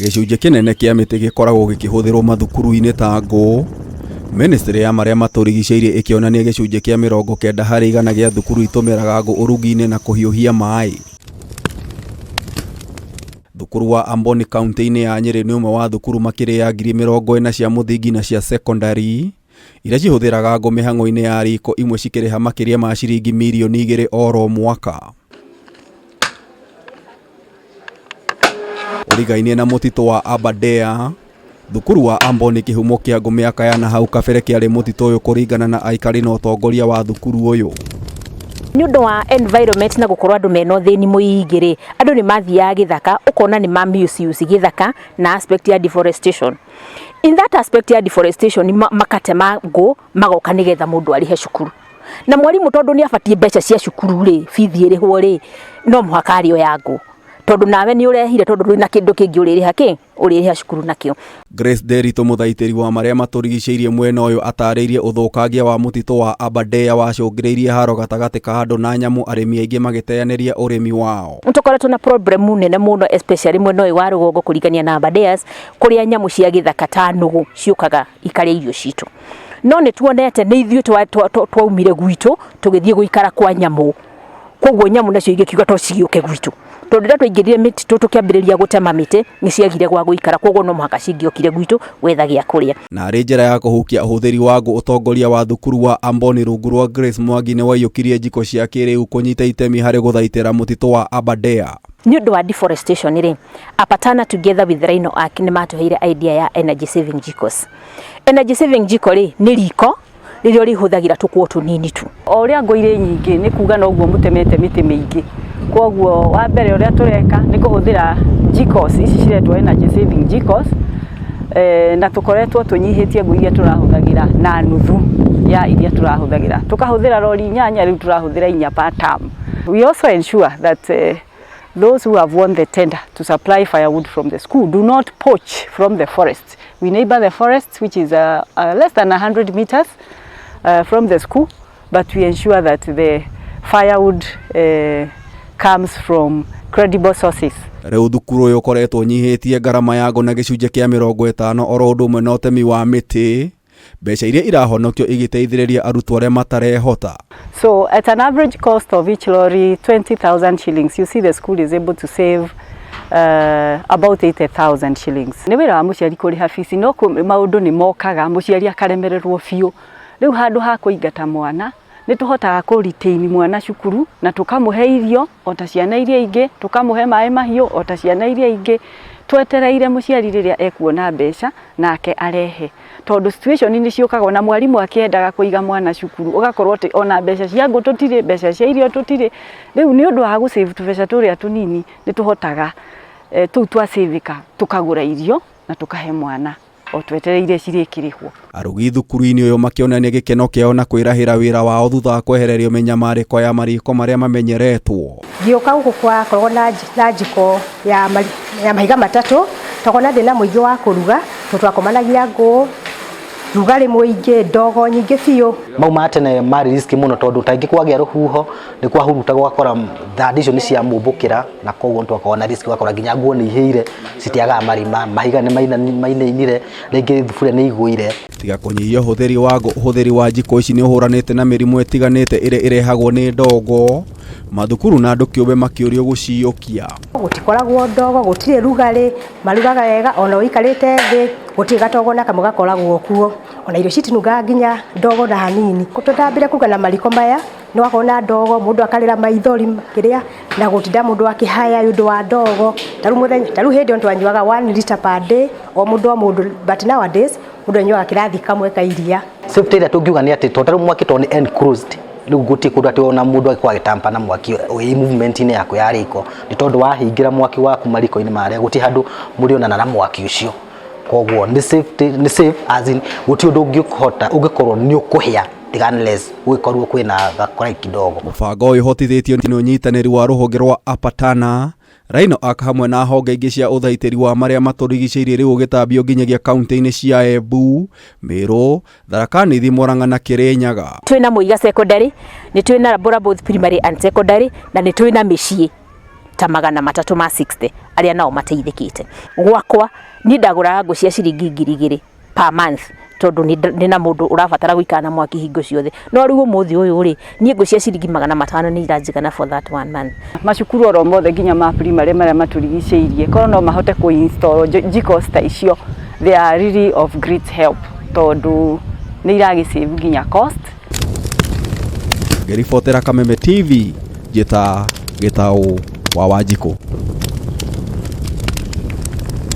Gĩcunjĩ kĩnene kĩa mĩtĩ gĩkoragwo gĩkĩhũthĩrwo mathukuru-inĩ ta ngũ, Ministry ya marĩa matũrigicĩirie ĩkĩonania gĩcunjĩ kĩa 90% gĩa thukuru itũmĩraga ngũ ũrugi-inĩ na kũhiũhia maĩ. Thukuru wa Amboni kauntĩ-inĩ ya Nyĩrĩ nĩ ũmwe wa thukuru makĩria ya 40,000 cia mũthingi na cia sekondarĩ iria cihũthĩraga ngũ mĩhang'o-inĩ ya riko, imwe cikĩrĩha makĩria ma ciringi mirioni 2 oro mwaka. Ũrigainie na mũtitũ wa Aberdare, thukuru wa Amboni kĩhumo kĩa ngũ mĩaka ya nahau kabere kĩarĩ mũtitũ ũyũ kũringana na aikari na ũtongoria wa thukuru ũyũ. Nĩ ũndũ wa environment na gũkorwo andũ mena ũthĩni mũingĩ rĩ, andũ nĩ mathiaga gĩthaka, ũkona nĩ ma misuse gĩthaka na aspect ya deforestation. In that aspect ya deforestation, makatema ngũ magoka nĩgetha mũndũ arĩhe cukuru. Na mwarimũ tondũ nĩ abatiĩ mbeca cia cukuru rĩ, bithi ĩrĩhwo rĩ, no mũhaka arĩoya ngũ. Tondũ nawe nĩ ũrehire, tondũ ndũrĩ na kĩndũ kĩngĩ ũrĩrĩha kĩ ũrĩrĩha cukuru nakĩo. Grace Nderitu, mũthaitĩri wa marĩa matũrigicĩirie mwena ũyũ, atarĩirie ũthũkangia wa mũtitũ wa Aberdare wacũngĩrĩirie haro gatagatĩ ka andũ na nyamũ, arĩmi aingĩ magĩteanĩria ũrĩmi wao. Nĩtũkoretwo na problem nene mũno, especially mwena ũyũ wa rũgongo kũringania na Aberdares, kũrĩa nyamũ cia gĩthaka ta nũgũ ciũkaga ikarĩa irio citũ. No nĩ tuonete nĩ ithuĩ twaumire gwitũ tũgĩthiĩ gũikara kwa nyamũ, koguo nyamũ nacio igĩkiuga to cigĩũke gwitũ, tondũ rĩrĩa twaingĩrire mĩtitũ tũkĩambĩrĩria gũtema mĩtĩ, nĩ ciagire gwa gũikara, koguo no mũhaka cingĩokire gwitũ gwetha gĩa kũrĩa. Na arĩ njĩra ya kũhukia ũhũthĩri wa ngũ, ũtongoria wa thukuru wa Amboni rungu rwa Grace Mwangi nĩ waiyũkirie njiko cia kĩrĩu kũnyita itemi harĩ gũthaitĩra mũtitũ wa Aberdare. Nĩ ũndũ wa deforestation rĩ, Apatana together with Rhino Ark nĩ matũheire idea ya energy saving jikos. Energy saving jiko rĩ, nĩ riko rĩrĩa ũrĩhũthagĩra tũkũo tũnini tu. O ũrĩa ngũ irĩ nyingĩ, nĩ kuga noguo mũtemete mĩtĩ mĩingĩ. Koguo wa mbere ũrĩa tũreka nĩ kũhũthĩra jikos ici ciretwo energy saving jikos, na tũkoretwo tũnyihĩtie ngũ iria tũrahũthagĩra na nuthu ya iria tũrahũthagĩra. Tũkahũthĩra rori 8, rĩu tũrahũthĩra 4 per term. We also ensure that those who have won the tender to supply firewood from the school do not poach from the forest. We neighbor the forest, which is less than 100 meters from the school, but we ensure that the firewood comes from credible sources. Rĩu thukuru ũyũ ũkoretwo ũnyihĩtie ngarama ya ngũ na gĩcunjĩ kĩa 50, oro ũndũ ũmwe na ũtemi wa mĩtĩ, mbeca iria irahonokio igĩteithĩrĩria arutwo arĩa matarehota. So at an average cost of each lorry 20,000 shillings, you see the school is able to save about 80,000 shillings. Nĩ wĩra wa mũciari kũrĩha bici, no maũndũ nĩ mokaga mũciari akaremererwo biũ. Rĩu handũ ha kũingata mwana, nĩ tũhotaga kũ retain mwana cukuru na tũkamũhe irio o ta ciana iria ingĩ, tũkamũhe maĩ mahiũ o ta ciana iria ingĩ, twetereire mũciari rĩrĩa ekuona mbeca nake arehe, tondũ situation nĩ ciũkaga ona mwarimũ akĩendaga kũiga mwana cukuru, ũgakorwo atĩ ona mbeca cia ngũ tũtirĩ, mbeca cia irio tũtirĩ. Rĩu nĩ ũndũ wa gũ save tũbeca tũrĩa tũnini, nĩ tũhotaga tũu twa save tũkagũra irio na tũkahe mwana o twetereire cirĩkĩrĩhwo. Arugi thukuru-inĩ ũyũ makĩonania gĩkeno kĩao na kwĩrahĩra wĩra wao thutha wa kwehererio mĩnyamarĩko ya mariko marĩa mamenyeretwo. Ngĩũka gũkũ kwakoragwo na njiko ya mahiga matatũ, twakoragwo na thĩna mũingĩ wa kũruga, tondũ twakomanagia ngũ, rugarĩ mũingĩ, ndogo nyingĩ biũ. Mau ma tene marĩ risk mũno, tondũ ta ingĩ kwagĩa rũhuho nĩ kwahuruta, gwakora thandi icio nĩ ciamũmbũkĩra, na koguo twakoragwo na risk, ũgakora nginya nguo nĩ ihĩire, citiagaga marima, mahiga nĩ mainainire, rĩngĩ thuburia nĩ igũire. Tiga kũnyihia ũhũthĩri wa ngũ, ũhũthĩri wa njiko ici nĩ ũhũranĩte na mĩrimũ ĩtiganĩte ĩrĩa ĩrehagwo nĩ ndogo, mathukuru na andũ kĩũmbe makĩũrio gũciyũkia. Gũtikoragwo ndogo, gũtirĩ rugarĩ, marugaga wega ona ũikarĩte thĩ, gũtirĩ gatogo na kamwe gakoragwo kuo, ona irio citinungaga nginya ndogo na hanini. Tũtambire kũruga na mariko maya, nĩ wakorwo na ndogo, mũndũ akarĩra maithori kĩrĩa, na gũtinda mũndũ akĩhaya nĩ ũndũ wa ndogo. Ta rĩu mũthenya, ta rĩu hĩndĩ ĩyo twanyuaga 1 liter per day o mũndũ o mũndũ, but nowadays mũndũ anyuaga kĩrathi kamwe ka iria. Safety ĩrĩa tũngiuga nĩ atĩ tondũ rĩu mwaki tondũ nĩ enclosed, rĩu gũtirĩ kũndũ atĩ ona mũndũ angĩkorwo agĩtampa na mwaki wĩ movement-inĩ yaku ya riko, nĩ tondũ wahingĩra mwaki waku mariko-inĩ marĩa, gũtirĩ handũ mũrĩonana na mwaki ũcio. Koguo nĩ safety, nĩ safe as in gũtirĩ ũndũ ũngĩhota ũngĩkorwo nĩ ũkũhĩa, tiga unless gũgĩkorwo kwĩna gakora kidogo. Mũbango ũyũ ũhotithĩtio nĩ ũnyitanĩri wa rũhonge rwa Apatana, Rhino Ark hamwe na honge ingĩ cia ũthaitĩri wa marĩa matũrigicĩirie, rĩu ũgĩtambio nginyagia kaunti-inĩ cia Embu, Meru, Tharaka Nithi, Murang'a na Kirinyaga. Twĩna Muiga Secondary, nĩ twĩna Labora both primary and secondary, na nĩ twĩna mĩciĩ. Ta 360 arĩa nao mateithĩkĩte. Gwakwa niĩ ndagũraga ngũ cia ciringi 2000 per month, tondũ nĩ na mũndũ ũrabatara gũikara na mwaki hingo ciothe, no rĩu ũmũthĩ ũyũ rĩ, niĩ ngũ cia ciringi 500 nĩ iranjigana for that one month. Macukuru oro mothe, nginya ma primary marĩa matũrigicĩirie, korwo no mahote kũ install jikos ta icio, they are really of great help, tondũ nĩ iragĩ save nginya cost. Ngĩribotera Kameme TV, njĩta Gĩtaũ wa Wanjikũ.